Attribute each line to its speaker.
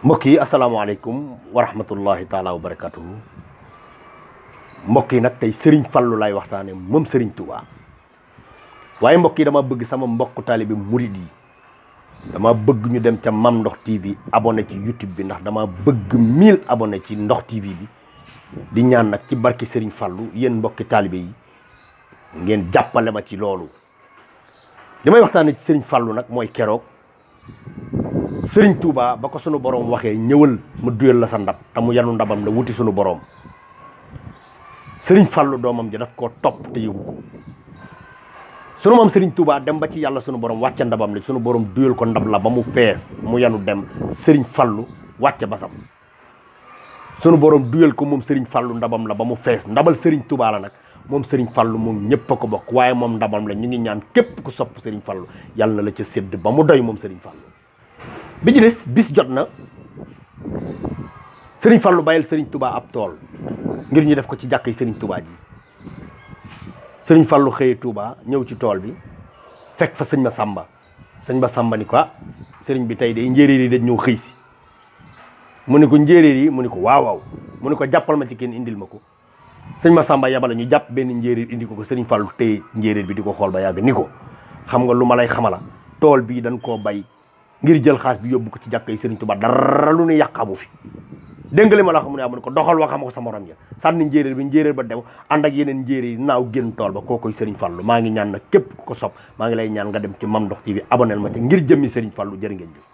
Speaker 1: mbokk yi asalaamaaleykum wa rahmatullahi taala wa barakatuhu mbokk yi nag tey Serigne Fallou lay waxtaane moom Serigne Touba waaye mbokk yi dama bëgg sama mbokk taalibe murid yi dama bëgg ñu dem ca Mam Ndox TV abonné ci YouTube bi ndax dama bëgg 1000 abonné ci Ndox TV bi di ñaan nag ci barki Serigne Fallou yéen mbokki taalibe yi ngeen jàppale ma ci loolu li may waxtaane ci Serigne Fallou nag mooy keroog Serigne Touba ba ko sunu borom waxee ñëwal mu duyal la sa ndab te mu yanu ndabam la wuti sunu borom Serigne Fallou doomam ji daf koo topp te yëgu ko sunu moom Serigne Touba dem ba ci yàlla sunu borom wàcce ndabam la sunu borom duyal ko ndab la ba mu fees mu yanu dem Serigne Fallou wàcce basam sunu borom duyal ko moom Serigne Fallou ndabam la ba mu fees ndabal Serigne Touba la nag moom Serigne Fallou moom ñëpp a ko bokk waaye moom ndabam la ñu ngi ñaan képp ku sopp Serigne Fallou yàlla na la ca sédd ba mu doy moom Serigne Fallou. bi ci des bis jot na Serigne Fallou bàyyil Serigne Touba ab tool ngir ñu def ko ci jàkkay Serigne Touba ji Serigne Fallou xëyee Touba ñëw ci tool bi fekk fa sëñ Masamba ni ko Serigne bi tey de njéeréer yi dañ ñëw xëy si mu ne ko njéeréer yi mu ne ko waaw mu ne ko jàppal ma ci kenn indil ma ko sëñ Masamba yabala ñu jàpp benn njéeréer indi ko Serigne Fallou téye njéeréer bi di ko xool ba yàgg ni ko xam nga lu ma lay xamala tool bii dañ koo bay ngir jël xaas bi yóbbu ko ci jàkkay Serigne Touba dara lu ne yàqamu fi dégg nga li ma la xam ne ko doxal wax xam ko sa morom ya sànni njéeréer ba dem ànd ak yeneen njéeréer yi naaw génn tool ba kookoy Serigne Fallou maa ngi ñaan nag képp ku ko sopp maa ngi lay ñaan nga dem ci Mam Ndox TV aboneel ma te ngir jëmmi Serigne Fallou jërë ngeen jëf